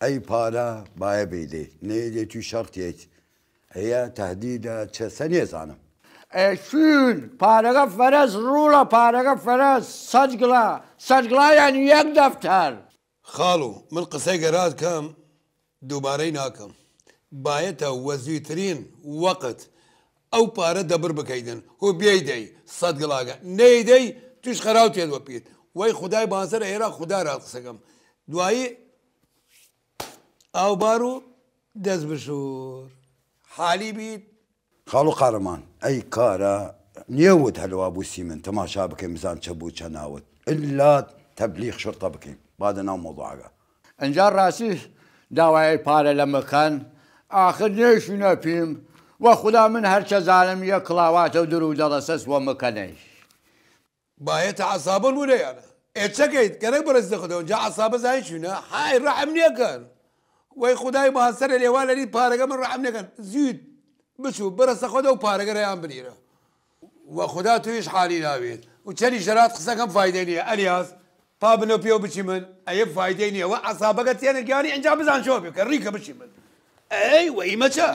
ئەی پارە بایە بیدەی نەیدەی توی شەڕ تێیت هەیە تەهدیدە چەسە نێزانم. ئێ چوین پارەگە فەرەس ڕووڵە پارەگە فەرەس سەد گڵا سەد گڵا یانی یەک دەفتەر. خاڵو من قسەی گەرات کەم دووبارەی ناکەم بایەتە وە زویترین وەقت ئەو پارە دەبر بکەیدن و بیەیدەی سەد گڵاگە نەیدەی تویش خەراو تێد وە پیت وەی خودای بانسەر ئێرا خودا رات قسەکەم دوایی ئاو بار و دەس بشور حالی بیت. خاڵو قارەمان ئەی کارە نیەود هەلوا بوسیمن تەماشا بکەیم بزان چە بوو چە ناود ئلا تەبلیغ شورتە بکەیم بادە ناو مەوزوعەگە. ئنجا ڕاسی داوای پارە لە مکەن ئاخر نیەیشنە پیم وە خودا من هەرچە زانم یە کڵاواتە و درو دەڵەسەس وە مکەنەی. بایەتە عەسابە نورەیانە ئێ چەکەیت گەرەک بڕەسیتە خودەوە جا عەسابە زانی چوینە های ڕەحم نیەکەن وەی خودای بانسەرە لێوا لەری پارەگە من ڕەحم نیەکەن زوید بچوو برەسە خودەو پارەگە رەیان بنیرە وە خودا تویش حالی ناویت و چەنی ژەرات قسەکەم فایدەی نیە ئەلیاس پا بنەو پێو بچیمن ئەیە فایدەی نیە وە عەسابەگە تێنە گیانی ئینجا بزان چۆ بکە ڕیکە بچیمن ئەی وە ئیمە چە.